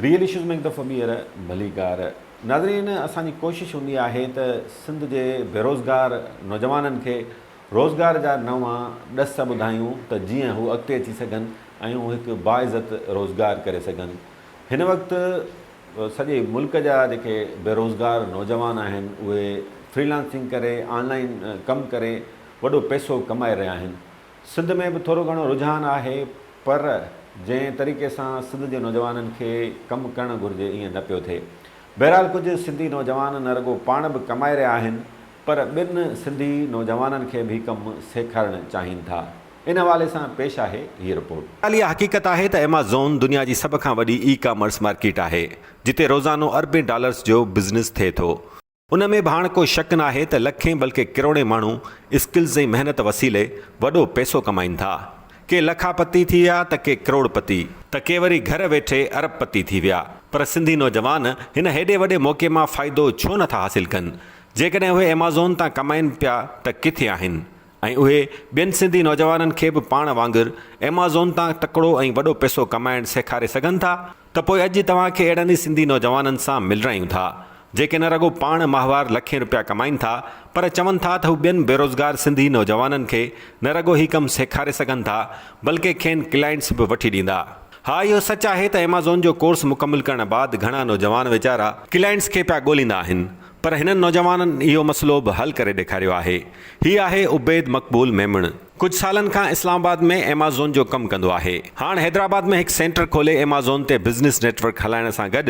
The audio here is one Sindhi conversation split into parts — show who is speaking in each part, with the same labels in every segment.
Speaker 1: ريئل اشوز ۾ هڪ دفعو ٻيهر ڀليڪار. ناظرين اسان جي ڪوشش هوندي آهي ته سنڌ جي بيروزگار نوجوانن کي روزگار جا نوان ڏس ٻڌايون ته جيئن هو اڳتي اچي سگهن ۽ هو هڪ باعزت روزگار ڪري سگهن. هن وقت سڄي ملڪ جا جيڪي بيروزگار نوجوان آهن اهي فري لانسنگ ڪري آن لائين ڪم ڪري وڏو پئسو ڪمائي رهيا آهن. سنڌ ۾ به ٿورو گهڻو رجحان آهي پر جنهن طريقي سان سنڌ جي نوجوانن کي ڪم ڪرڻ گهرجي ائين نه پيو ٿئي. بهرحال ڪجهه سنڌي نوجوان نه رڳو پاڻ به ڪمائي رهيا آهن پر ٻين سنڌي نوجوانن کي به ڪم سيکارڻ چاهين ٿا. ان حوالي سان پيش آهي هيء رپورٽ. اها حقيقت آهي ته ايمازون دنيا جي سڀ کان وڏي اي ڪامرس مارڪيٽ آهي جتي روزانو اربين ڊالرز جو بزنس ٿئي ٿو. ان ۾ به هاڻ ڪو شڪ ناهي ته لکين بلڪه ڪروڙين ماڻهو اسڪلز ۽ محنت وسيلي وڏو پئسو ڪمائين ٿا. ڪي لکا پتي ٿي ويا ته ڪي ڪروڙ پتي. ته ڪي وري گهر ويٺي ارب پتي ٿي ويا. پر سنڌي نوجوان هن هيڏي وڏي موقعي مان فائدو ڇو نٿا حاصل ڪن؟ جيڪڏهن اهي ايمازون تان ڪمائين پيا ته ڪٿي آهن؟ ۽ اهي ٻين سنڌي نوجوانن کي به پاڻ وانگر ايمازون تان تڪڙو ۽ وڏو پئسو ڪمائڻ سيکاري سگهن ٿا ته پوء اڄ توهان کي اهڙن ئي سنڌي نوجوانن سان ملرايون ٿا جيڪي نه رڳو پاڻ ماهوار لکين روپيا ڪمائين ٿا پر چون ٿا ته هو ٻين بيروزگار سنڌي نوجوانن کي نه رڳو هي ڪم سيکاري سگهن ٿا بلڪه کين ڪلائنٽس به وٺي ڏيندا. ها اهو سچ آهي ته ايمازون جو ڪورس مڪمل ڪرڻ بعد گهڻا نوجوان ويچارا ڪلائنٽس کي پيا ڳوليندا آهن پر هنن نوجوانن اهو مسئلو به حل ڪري ڏيکاريو آهي. هي آهي عبيد مقبول ميمڻ. ڪجهه سالن کان اسلام آباد ۾ ايمازون جو ڪم ڪندو آهي. هاڻ حيدرآباد ۾ هڪ سينٽر کولي ايمازون تي بزنس نيٽ ورڪ هلائڻ سان گڏ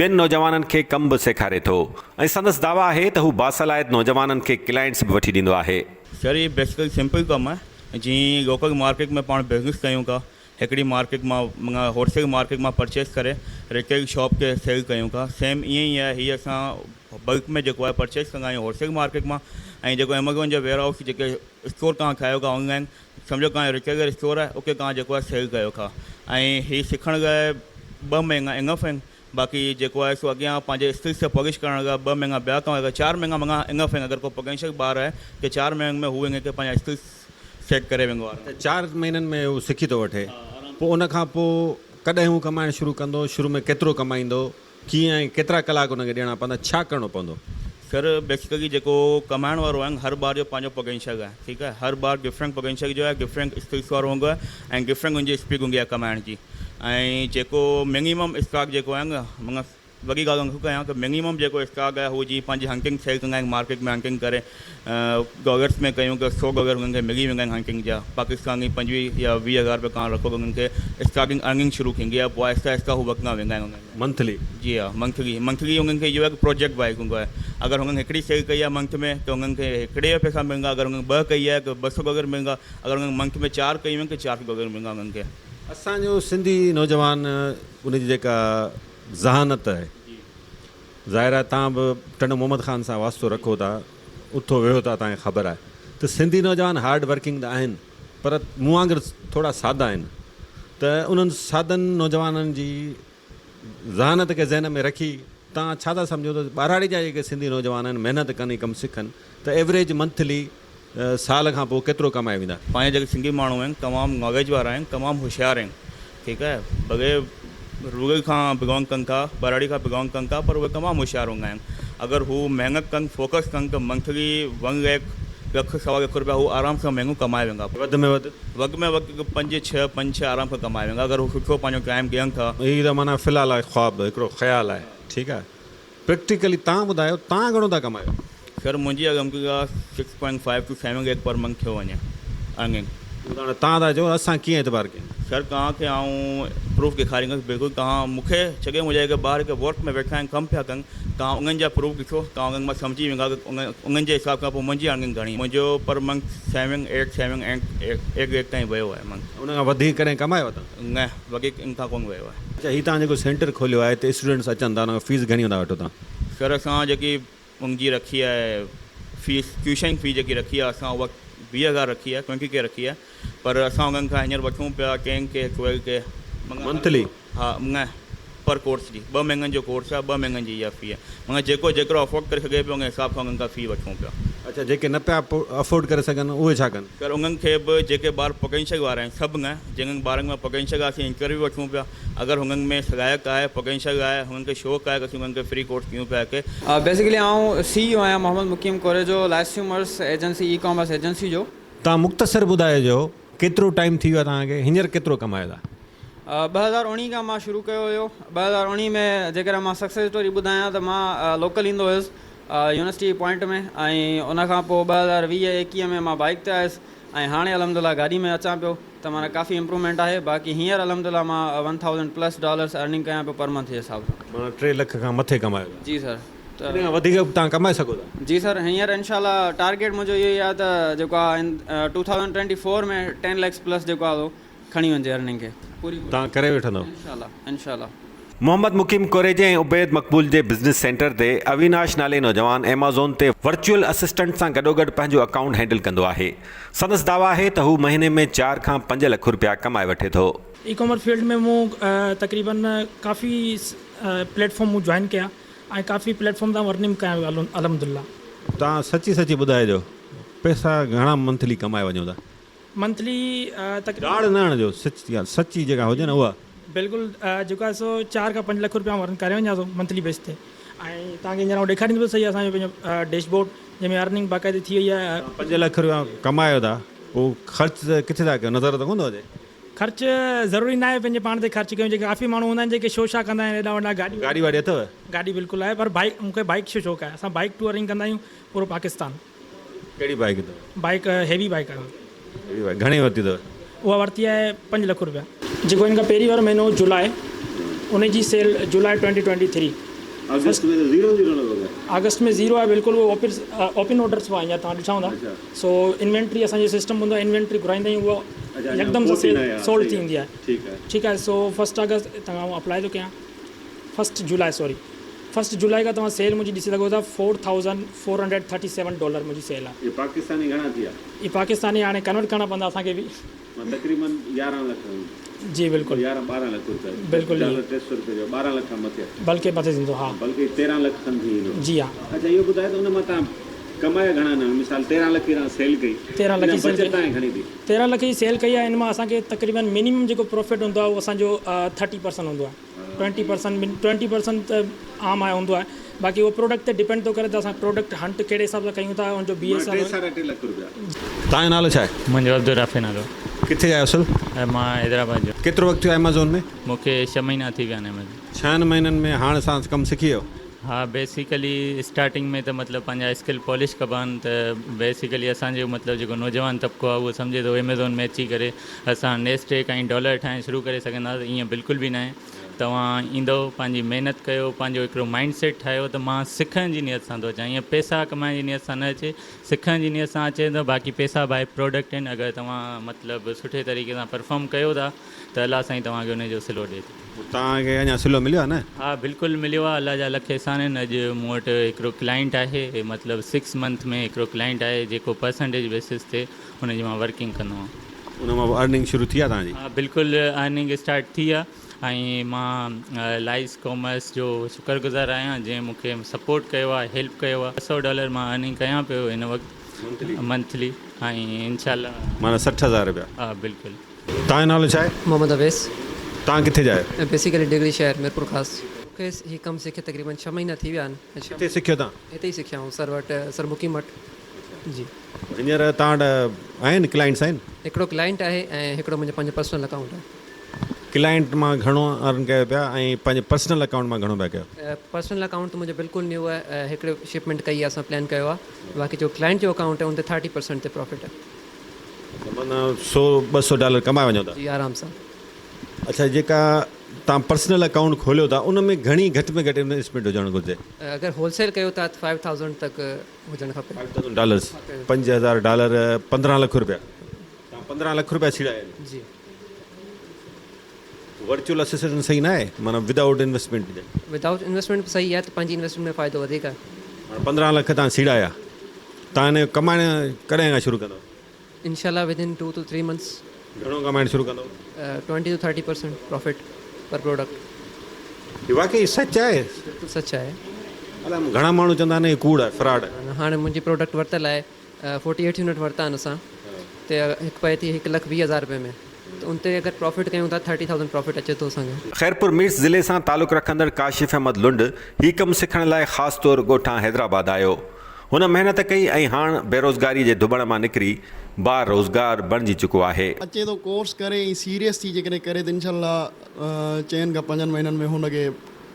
Speaker 1: ٻين نوجوانن کي ڪم به سيکاري ٿو ۽ سندس دعويٰ آهي ته هو باصلاحيت نوجوانن کي ڪلائنٽس به وٺي ڏيندو آهي.
Speaker 2: سر هي بيسڪلي سمپل ڪم آهي جيئن لوڪل مارڪيٽ ۾ پاڻ بزنس ڪيون ٿا هڪڙي مارڪيٽ مان معنيٰ هول سيل مارڪيٽ مان پرچيز ڪري ريٽيل شاپ کي سيل ڪيون ٿا سيم ائين ئي آهي هي اسان بلڪ ۾ جيڪو آهي پرچيز ڪندا آهيون هول سيل مارڪيٽ مان ۽ جيڪو ايمازون جا ويئر هائوس جيڪي اسٽور توهان ٺاهيو ٿا آن لائن سمجهو توهان جو ريٽيلر اسٽور آهي اتي توهان جيڪو آهي سيل ڪيو ٿا ۽ هي سکڻ لاء ٻه مهينا انف آهن باقي جيڪو آهي سو اڳيان پنهنجي اسڪلز کي پالش ڪرڻ لاء ٻه مهينا ٻيا توهان اگر چار مهينا معنيٰ انف آهن اگر ڪو پوٽينشل ٻار آهي ته چار مهينن ۾ هو ان کي پنهنجا اسڪلز سيٽ ڪري ويندو آرام.
Speaker 3: ته چار مهينن ۾ هو سکي ٿو وٺي پوء ان کان پوء ڪڏهن هو ڪمائڻ شروع ڪندو، شروع ۾ ڪيترو ڪمائيندو، ڪيئن ۽ ڪيترا ڪلاڪ ان کي ڏيڻا پوندا، ڇا ڪرڻو پوندو؟
Speaker 2: سر بيسيڪلي جيڪو ڪمائڻ وارو آهي هر ٻار جو پنهنجو پوٽينشل آهي ٺيڪ آهي هر ٻار ڊفرنٽ پوٽينشل جو آهي ڊفرنٽ اسڪلس وارو هوندو آهي ۽ ڊفرنٽ ان جي اسپيڊ هوندي آهي ڪمائڻ جي ۽ جيڪو منيمم اسٽاڪ جيڪو آهي نه معنيٰ وڏي ڳالهه نٿو ڪيان ته منيمم جيڪو اسٽاڪ آهي هو جيئن پنهنجي هنٽنگ سيل ڪندا آهن مارڪيٽ ۾ هنٽنگ ڪري ڊالرس ۾ ڪيون ته سو ڊالر هنن کي ملي ويندا آهن هنٽنگ جا پاڪستاني 25 يا 20 هزار روپيا توهان رکو ته هنن کي اسٽارٽنگ ارننگ شروع ٿيندي آهي پوء آهستي آهستي هو وڌندا ويندا آهن انهن ۾.
Speaker 3: منٿلي؟
Speaker 2: جي ها منٿلي منٿلي هنن کي اهو آهي ته پروجيڪٽ وائز هوندو آهي اگر هنن هڪڙي سيل ڪئي آهي منٿ ۾ ته هنن کي هڪڙي جا پئسا ملندا اگر هنن ٻه ڪئي آهي ته 200 ڊالر ملندا اگر هنن منٿ ۾ چار ڪيون آهن ته 400 ڊالر ملندا هنن کي.
Speaker 3: اسان جو سنڌي نوجوان ان جي جيڪا ذهانت آهي. ظاهر آهي توهان به ٽنڊو محمد خان سان واسطو رکو ٿا، اٿو ويهو ٿا توهان کي خبر آهي ته سنڌي نوجوان هارڊ ورڪنگ ته آهن پر مون وانگر ٿورا سادا آهن ته انهن سادن نوجوانن جي ذهانت کي ذهن ۾ رکي توهان ڇا ٿا سمجهو ته ٻهراڙي جا جيڪي سنڌي نوجوان آهن محنت ڪن ۽ ڪم سکن ته ايوريج منٿلي سال کان پوء ڪيترو ڪمائي ويندا؟
Speaker 2: پنهنجا جيڪي سنڌي ماڻهو آهن تمام ناليج وارا آهن تمام هوشيار آهن ٺيڪ آهي ڀلي رورل کان بلانگ ڪن ٿا ٻهراڙي کان بلانگ ڪن ٿا پر اهي تمام هوشيار هوندا آهن اگر هو محنت ڪن فوڪس ڪن ته منٿلي ون ليک لک سوا لک روپيا هو آرام سان مهينو ڪمائي ويندا.
Speaker 3: وڌ ۾ وڌ؟
Speaker 2: وڌ ۾ وڌ پنج ڇهه پنج ڇهه آرام سان ڪمائي ويندا اگر هو سٺو پنهنجو ٽائيم ڏين ٿا.
Speaker 3: هي ته معنيٰ في الحال آهي خواب هڪڙو خيال آهي ٺيڪ آهي. پريڪٽيڪلي توهان ٻڌايو توهان گهڻو ٿا ڪمايو؟
Speaker 2: سر منهنجي الحمدلله 6.5 ٽو 7 ليک پر منٿ ٿيو وڃي ارننگ.
Speaker 3: هاڻي توهان ٿا چئو اسان ڪيئن اعتبار ڪيون؟
Speaker 2: سر توهان کي آئون پروف ڏيکاريندس بلڪل توهان مون کي ڇڏيو منهنجا جيڪي ٻار هتي ورڪ ۾ ويٺا آهن ڪم پيا ڪن توهان انهن جا پروف ڏسو توهان انهن مان سمجهي ويندا ته انهن جي حساب کان پوء منهنجي ارننگ گهڻي منهنجو پر منٿ 7 8 7 8 ليک تائين ويو آهي منٿ.
Speaker 3: ان کان وڌيڪ ڪڏهن ڪمايو اٿو؟
Speaker 2: نه وڌيڪ ان کان ڪونه ويو آهي.
Speaker 3: اڇا هي توهان جيڪو سينٽر کوليو آهي هتي اسٽوڊنٽس اچن ٿا ان کان فيس گهڻي ٿا وٺو توهان؟
Speaker 2: سر اسان جيڪي ان جي رکي آهي فيس ٽيوشن في جيڪي رکي آهي اسان اها 20 هزار رکي آهي ٽوئنٽي ڪي رکي آهي پر اسان انهن کان هينئر وٺون پيا ٽين ڪي ٽويلو ڪي
Speaker 3: منٿلي؟
Speaker 2: ها نه. پر ڪورس جي ٻه مهينن جو ڪورس آهي ٻه مهينن جي اها في آهي مگر جيڪو جيترو افورڊ ڪري سگهي پيو ان حساب سان انهن کان في وٺون پيا.
Speaker 3: اڇا جيڪي نه پيا افورڊ ڪري سگهن اهي ڇا ڪن؟
Speaker 2: سر انهن کي به جيڪي ٻار پوٽينشل وارا آهن سڀ نه جنهن ٻارن ۾ پوٽينشل آهي اسين انٽرويو وٺون پيا اگر هنن ۾ صلاحيت آهي پوٽينشل آهي هنن کي شوق آهي ته اسين انهن کي فري ڪورس ڏيون پيا هڪ.
Speaker 4: بيسيڪلي آئون سي اي او آهيان Muhammad Muqeem Korejo Lysumers agency e commerce agency جو.
Speaker 3: توهان مختصر ٻڌائجو ڪيترو ٽائيم ٿي ويو آهي توهان کي هينئر ڪيترو ڪمايو ٿا؟
Speaker 4: 2019 کان مان شروع ڪيو هيو 2019 ۾ جيڪڏهن مان سڪسيس اسٽوري ٻڌايان ته مان لوڪل ايندو هيس يونيورسٽي پوائنٽ ۾ ۽ ان کان پوء 2020 21 ۾ مان بائيڪ تي آيس ۽ هاڻي الحمد لله گاڏي ۾ اچان پيو ته معنيٰ ڪافي امپروومينٽ آهي باقي هينئر الحمد لله مان one thousand plus dollars earning ڪيان پيو پر منٿ جي حساب سان.
Speaker 3: معنيٰ ٽي لک کان مٿي ڪمايو ٿا.
Speaker 4: جي سر ته
Speaker 3: ان کان وڌيڪ به توهان ڪمائي سگهو ٿا.
Speaker 4: جي سر هينئر انشاء الله ٽارگيٽ منهنجو اهو ئي آهي ته جيڪو آهي ان ٽو ٿائوزنڊ ٽوئنٽي فور ۾ ٽين ليڪس پلس جيڪو آهي سو کڻي وڃجي ارننگ کي پوري ڪوشش.
Speaker 3: توهان ڪري وٺندو.
Speaker 4: انشاء الله انشاء الله.
Speaker 1: محمد مقيم ڪوريجي ۽ عبيد مقبول جي بزنس سينٽر تي اويناش نالي نوجوان ايمازون تي ورچوئل اسسٽنٽ سان گڏوگڏ پنهنجو اڪائونٽ هينڊل ڪندو آهي. سندس دعويٰ آهي ته هو مهيني ۾ چار کان پنج لک رپيا ڪمائي وٺي ٿو.
Speaker 5: اي ڪامرس فيلڊ ۾ مون تقريبن ڪافي پليٽ فارم مون جوائن ڪيا ۽ ڪافي پليٽ فارم تان ارننگ ڪيان پيو الحمدلله.
Speaker 3: توهان سچي سچي ٻڌائجو پئسا گهڻا منٿلي ڪمائي وڃو ٿا؟
Speaker 5: منٿلي تقريبن.
Speaker 3: ڊاڙ نه هڻجو سچ ڳالهه سچي جيڪا هجي نه اها.
Speaker 5: بلڪل جيڪو آهي سو چار کان پنج لک روپيا آئون ارن ڪري وڃان ٿو منٿلي بيس تي ۽ توهان کي هينئر آئون ڏيکاريندس به سهي اسان جو پنهنجو ڊيش بورڊ جنهن ۾ ارننگ باقاعدي ٿي وئي آهي.
Speaker 3: توهان پنج لک روپيا ڪمايو ٿا پوء خرچ ڪٿي ٿا ڪيو نظر ته ڪونه ٿو اچي.
Speaker 5: خرچ ضروري ناهي پنهنجي پاڻ تي خرچ ڪيون جيڪي ڪافي ماڻهو هوندا آهن جيڪي شو شا ڪندا آهن هيڏا وڏا گاڏيون.
Speaker 3: گاڏي واڏي اٿو؟
Speaker 5: گاڏي بلڪل آهي پر بائيڪ مون کي بائيڪ جو شوق آهي اسان بائيڪ ٽوئرنگ ڪندا آهيون پورو پاڪستان.
Speaker 3: ڪهڙي بائيڪ اٿو؟
Speaker 5: بائيڪ هيوي بائيڪ آهي.
Speaker 3: هيوي بائيڪ گهڻي ورتي اٿو؟
Speaker 5: اها ورتي آهي پنج لک روپيا. جيڪو ان کان پهرين وارو مهينو هو جولاء ان جي سيل جولاء ٽوئنٽي ٽوئنٽي ٿري.
Speaker 3: آگسٽ ۾ ته زيرو زيرو لڳو پيو آهي.
Speaker 5: آگسٽ ۾ زيرو آهي بلڪل اهو اوپن آرڊرس هئا اڃا توهان ڏٺا هوندا سو انوينٽري اسان جو سسٽم هوندو آهي انوينٽري گهرائيندا آهيون اها يڪدم سان سيل سولڊ ٿي ويندي آهي ٺيڪ آهي سو فرسٽ آگسٽ تان آئون اپلائي ٿو ڪيان فرسٽ جولاء سوري فرسٽ جولاء کان توهان سيل منهنجي ڏسي سگهو ٿا 4437 ڊالر منهنجي سيل آهي.
Speaker 3: اهي پاڪستاني گهڻا ٿي ويا؟
Speaker 5: اهي پاڪستاني هاڻي ڪنورٽ ڪرڻا پوندا اسان کي به.
Speaker 3: مان تقريبن 11 لک
Speaker 5: جي بلڪل
Speaker 3: 11 12 لک روپيا
Speaker 5: بلڪل
Speaker 3: ڊالر 300 روپيه جو 12 لک کان مٿي
Speaker 5: بلڪه مٿي ٿيندو ها
Speaker 3: بلڪه 13 لک کن ٿي ويندو
Speaker 5: جي ها.
Speaker 3: اڇا اهو ٻڌايو ته ان مان توهان ڪمايا گهڻا نه مثال 13 لک جي توهان سيل ڪئي
Speaker 5: 13 لک جي سيل
Speaker 3: بچت توهان کي گهڻي ٿي؟
Speaker 5: 13 لک جي سيل ڪئي آهي ان مان اسان کي تقريبن منيمم جيڪو پروفٽ هوندو آهي اهو اسان جو 30% هوندو آهي. ٽوئنٽي پرسنٽ ٽوئنٽي پرسنٽ ته عام آهي هوندو آهي باقي اهو پروڊڪٽ تي ڊپينڊ ٿو ڪري ته اسان پروڊڪٽ هنٽ ڪهڙي حساب سان ڪيون ٿا ان جو بي ايس
Speaker 3: ٽي ساڍا ٽي لک روپيا. توهان جو نالو ڇا آهي؟
Speaker 6: منهنجو عبدالرافع نالو.
Speaker 3: ڪٿي جا آهيو اصل؟
Speaker 6: مان حيدرآباد جو.
Speaker 3: ڪيترو وقت ٿيو ايمازون ۾؟
Speaker 6: مون کي ڇهه مهينا ٿي ويا آهن ايمازون.
Speaker 3: ڇهن مهينن ۾ هاڻ سان ڪم سکي ويو؟
Speaker 6: ها بيسيڪلي اسٽارٽنگ ۾ ته مطلب پنهنجا اسڪل پالش ڪبا آهن ته بيسيڪلي اسان جو مطلب جيڪو نوجوان طبقو آهي اهو سمجهي ٿو ايمازون ۾ اچي ڪري اسان نيسٽ ايگ ۽ ڊالر ٺاهڻ شروع ڪري سگهنداسين ائين بلڪل به ناهي توهان ايندو پنهنجي محنت ڪيو پنهنجو هڪڙو مائنڊ سيٽ ٺاهيو ته مان سکڻ جي نيت سان ٿو اچان ائين پئسا ڪمائڻ جي نيت سان نه اچي سکڻ جي نيت سان اچي ته باقي پئسا باء پروڊڪٽ آهن اگر توهان مطلب سٺي طريقي سان پرفارم ڪيو ٿا ته الله سائين توهان کي ان جو صلو ڏي ٿو.
Speaker 3: توهان کي اڃا صلو مليو آهي نه؟
Speaker 6: ها بلڪل مليو آهي الله جا لک احسان آهن اڄ مون وٽ هڪڙو ڪلائنٽ آهي مطلب سڪس منٿ ۾ هڪڙو ڪلائنٽ آهي جيڪو پرسنٽيج بيسس تي ان جي مان ورڪنگ ڪندو آهيان.
Speaker 3: ان مان به ارننگ شروع ٿي آهي توهان جي؟
Speaker 6: ها بلڪل ارننگ اسٽارٽ ٿي آهي ۽ مان لائس ڪامرس جو شڪر گذار آهيان جنهن مون کي سپورٽ ڪيو آهي هيلپ ڪيو آهي 200 ڊالر مان ارننگ ڪيان پيو هن وقت منٿلي ۽ انشاء الله.
Speaker 3: معنيٰ 60 هزار رپيا.
Speaker 6: ها بلڪل.
Speaker 3: توهان جو نالو ڇا آهي؟
Speaker 7: محمد اويس.
Speaker 3: توهان ڪٿي جا آهيو؟
Speaker 7: بيسيڪلي ڊگهڙي شهر ميرپورخاص. مون کي هي ڪم سکي تقريبن ڇهه مهينا ٿي ويا آهن.
Speaker 3: ڪٿي سکيو توهان؟
Speaker 7: هتي ئي سکيو آهيان سر وٽ سر مقيم وٽ. جي.
Speaker 3: هينئر توهان وٽ آهن ڪلائنٽس آهن؟
Speaker 7: هڪڙو ڪلائنٽ آهي ۽ هڪڙو منهنجو پنهنجو پرسنل اڪائونٽ آهي.
Speaker 3: ڪلائنٽ مان گهڻو ارن ڪيو پيا ۽ پنهنجي پرسنل اڪائونٽ مان گهڻو پيا ڪيو؟
Speaker 7: پرسنل اڪائونٽ ته منهنجو بلڪل نيو آهي هڪڙي شپمينٽ ڪئي آهي اسان پلان ڪيو آهي باقي جو ڪلائنٽ جو اڪائونٽ آهي ان تي ٿرٽي پرسنٽ تي پرافٽ آهي.
Speaker 3: اڇا معنيٰ سو ٻه سو ڊالر ڪمائي وڃو ٿا؟
Speaker 7: جي آرام سان.
Speaker 3: اڇا جيڪا توهان پرسنل اڪائونٽ کوليو ٿا ان ۾ گهڻي گهٽ ۾ گهٽ انويسٽمينٽ هجڻ گهرجي؟
Speaker 7: اگر هول سيل ڪيو ٿا ته فائيو ٿائوزنڊ تڪ هجڻ کپي.
Speaker 3: Five thousand dollars, 5000 dollar, 15 lakh روپيا. توهان 15 لک روپيا سيڙايا آهن.
Speaker 7: جي.
Speaker 3: ورچوئل اسسٽنٽ صحيح نه آهي معنيٰ ودائوٽ انويسٽمينٽ جي.
Speaker 7: ودائوٽ انويسٽمينٽ به صحيح آهي ته پنهنجي انويسٽمينٽ ۾ فائدو وڌيڪ آهي.
Speaker 3: هاڻ 15 لک توهان سيڙايا توهان ان جو ڪمائڻ ڪڏهن کان شروع ڪندؤ؟
Speaker 7: انشاء الله within two to three months.
Speaker 3: گهڻو ڪمائڻ شروع ڪندؤ؟
Speaker 7: Twenty two thirty percent profit per product.
Speaker 3: هي واقعي سچ آهي؟
Speaker 7: بلڪل سچ آهي.
Speaker 3: الائي گهڻا ماڻهو چوندا آهن هي ڪوڙ آهي فراڊ آهي.
Speaker 7: نه هاڻي منهنجي پروڊڪٽ ورتل آهي فورٽي ايٽ يونٽ ورتا آهن اسان ته هڪ پئي ٿي هڪ لک 20 هزار روپئي ۾ ته ان تي اگر پرافٽ ڪيون ٿا ٿرٽي ٿائوزنڊ پرافٽ اچي ٿو اسان کي.
Speaker 1: خيرپور ميرس ضلعي سان تعلق رکندڙ ڪاشف احمد لنڊ هي ڪم سکڻ لاء خاص طور ڳوٺان حيدرآباد آيو. هن محنت ڪئي ۽ هاڻ بيروزگاري جي ڌٻڻ مان نڪري با روزگار بڻجي چڪو آهي.
Speaker 8: اچي ٿو ڪورس ڪري ۽ سيريس ٿي جيڪڏهن ڪري ته انشاء الله چئن کان پنجن مهينن ۾ هن کي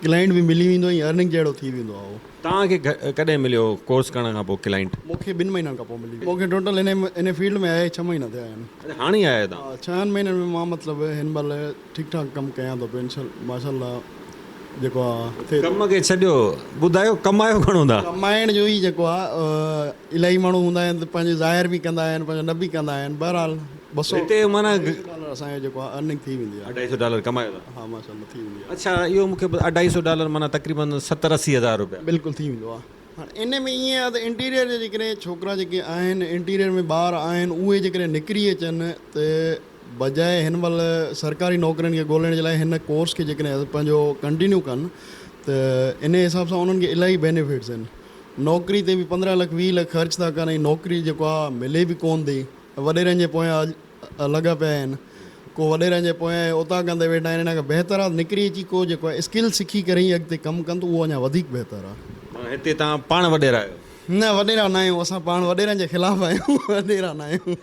Speaker 8: ڪلائنٽ به ملي ويندو ۽ ارننگ جهڙو ٿي ويندو آهي اهو.
Speaker 3: توهان کي ڪڏهن مليو ڪورس ڪرڻ کان پوء ڪلائنٽ؟
Speaker 8: مون کي ٻن مهينن کان پوء ملي ويو. مون کي ٽوٽل هن فيلڊ ۾ آئي ڇهه مهينا ٿيا آهن.
Speaker 3: اڇا هاڻي آيا آهيو توهان؟
Speaker 8: ها ڇهن مهينن ۾ مان مطلب هن مهل ٺيڪ ٺاڪ ڪم ڪيان ٿو پيو انشاء ماشاء الله جيڪو آ ٿئي
Speaker 3: ڪم کي ڇڏيو ٻڌايو ڪمايو گهڻو ٿا؟
Speaker 8: ڪمائڻ جو ئي جيڪو آ الاهي ماڻهو هوندا آهن ته پنهنجو ظاهر به ڪندا آهن پنهنجو نه به ڪندا آهن بهرحال ٻه سو
Speaker 3: هتي معنيٰ
Speaker 8: اڍائي سو ڊالر اسان جو جيڪو آ ارننگ ٿي ويندي آ.
Speaker 3: اڍائي سو ڊالر ڪمايو ٿا؟
Speaker 8: ها ماشاء الله ٿي ويندي آ.
Speaker 3: اڇا اهو مون کي ٻڌايو اڍائي سو ڊالر معنيٰ تقريبن ستر اسي هزار روپيا.
Speaker 8: بلڪل ٿي ويندو آ. هاڻ ان ۾ ائين آ ته انٽيريئر جا جيڪڏهن ڇوڪرا جيڪي آهن انٽيريئر ۾ ٻار آهن اهي جيڪڏهن نڪري اچن ته بجاء هن مهل سرڪاري نوڪرين کي ڳولڻ جي لاء هن ڪورس کي جيڪڏهن پنهنجو ڪنٽينيو ڪن ته ان حساب سان انهن کي الاهي بينيفٽس آهن. نوڪري تي به 15 لک 20 لک خرچ ٿا ڪن ۽ نوڪري جيڪو آ ملي به ڪون ٿي. وڏيرن جي پويان لڳا پيا آهن. ڪو وڏيرن جي پويان اوطاقن تي ويٺا آهن. ان کان بهتر آ ته نڪري اچي ڪو جيڪو آهي اسڪل سکي ڪري ئي اڳتي ڪم ڪن ته اهو اڃا وڌيڪ بهتر آ.
Speaker 3: معنيٰ هتي توهان پاڻ وڏيرا آهيو.
Speaker 8: نه وڏيرا نه آهيون اسان پاڻ وڏيرن جي خلاف آهيون وڏيرا نه آهيون.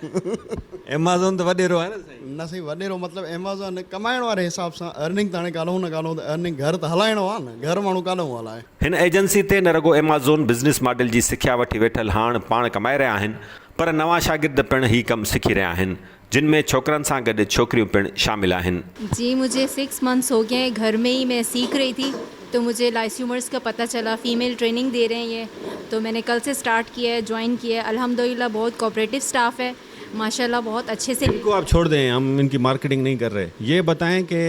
Speaker 3: ايمازون ته وڏيرو آهي نه سائين.
Speaker 8: نه سائين وڏيرو مطلب ايمازون ڪمائڻ واري حساب سان ارننگ ته هاڻي ڪاڏهون نه ڪاڏهون ته ارننگ گهر ته هلائڻو آ نه گهر ماڻهو ڪاڏهون هلائي.
Speaker 1: هن ايجنسي تي نه رڳو ايمازون بزنس ماڊل جي سکيا وٺي ويٺل هاڻ پاڻ ڪمائي رهيا آهن پر نوان شاگرد پڻ هي ڪم سکي رهيا آهن جن ۾ ڇوڪرن سان گڏ ڇوڪريون پڻ شامل آهن.
Speaker 9: جي مجهي سڪس منٿس هو گيا هي گهر ۾ هي مين سيک رهي ٿي تو مجهي لائسيومرس ڪا پتا چلا فيميل ٽريننگ the رهي هين يي تو مين ني ڪل سي اسٽارٽ ڪيا هي جوائن ڪيا هي الحمدلله بهت ڪوآپريٽو اسٽاف هي ماشاءالله بهت اڇي سي.
Speaker 3: ان ڪو آپ ڇوڙ دين هم ان ڪي مارڪيٽنگ نهين ڪر رهي يي بتائين ڪي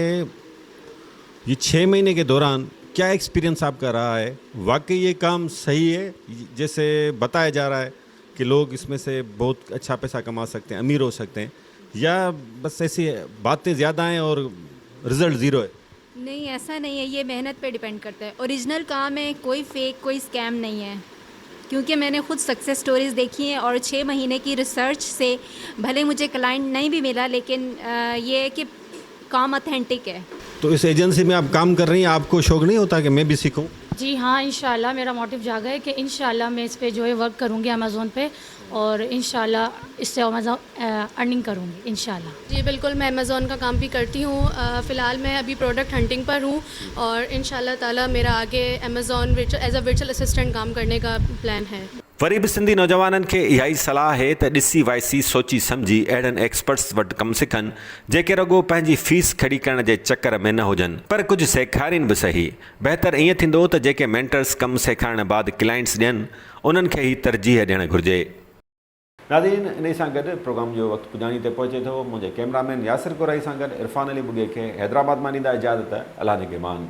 Speaker 3: يي ڇهه مهيني ڪي دوران ڪيا ايڪسپيرينس آپ ڪا رها هي واقعي يي ڪام صحيح هي جيسي بتايا جا رها هي ڪي لوگ اس مين سي بهت اڇا پيسا ڪما سڪتي هين امير هو سڪتي هين يا بس ايسي باتين زياده هين اور رزلٽ زيرو هي.
Speaker 9: نهين ايسا نهين هي يه محنت پي ڊپينڊ ڪرتا هي اوريجنل ڪام هي ڪوئي فيڪ ڪوئي اسڪيم نهين هي ڪيونڪه مين ني خود سڪسيس اسٽوريز ديکي هين اور ڇهه مهيني ڪي ريسرچ سي ڀلي مجهي ڪلائنٽ نهين ڀي ملا ليڪن يه هي ڪي ڪام اٿينٽڪ هي.
Speaker 3: تو اس ايجنسي مين آپ ڪام ڪر رهي هين آپ ڪو شوق نهين هوتا ڪي مين ڀي سيکون.
Speaker 10: جي ها انشاء الله ميرا موٽيو جاگا هي ڪي انشاء الله مين اس پي جو هي ورڪ ڪرون گي امازون پي اور انشاء الله اس سي امازون ارننگ ڪرون گي انشاء الله.
Speaker 11: جي بلڪل مين امازون ڪا ڪام ڀي ڪرتي هون في الحال مين ابي پروڊڪٽ هنٽنگ پر هون اور انشاء الله تعالي ميرا آگي Amazon as a virtual assistant ڪام ڪرني ڪا پلان هي.
Speaker 1: وري به سنڌي نوجوانن کي اها ئي صلاح آهي ته ڏسي وائسي سوچي سمجهي اهڙن ايڪسپرٽس وٽ ڪم سکن جيڪي رڳو پنهنجي فيس کڙي ڪرڻ جي چڪر ۾ نه هجن پر ڪجهه سيکارين به سهي. بهتر ائين ٿيندو ته جيڪي مينٽرس ڪم سيکارڻ بعد ڪلائنٽس ڏين انهن کي ئي ترجيح ڏيڻ گهرجي. ناظرين انهي سان گڏ پروگرام جو وقت پڄاڻي تي پهچي ٿو منهنجي ڪئميرا مين ياسر ڪورائي سان گڏ عرفان علي ٻگهي کي حيدرآباد مان ڏيندا اجازت الله نگهبان.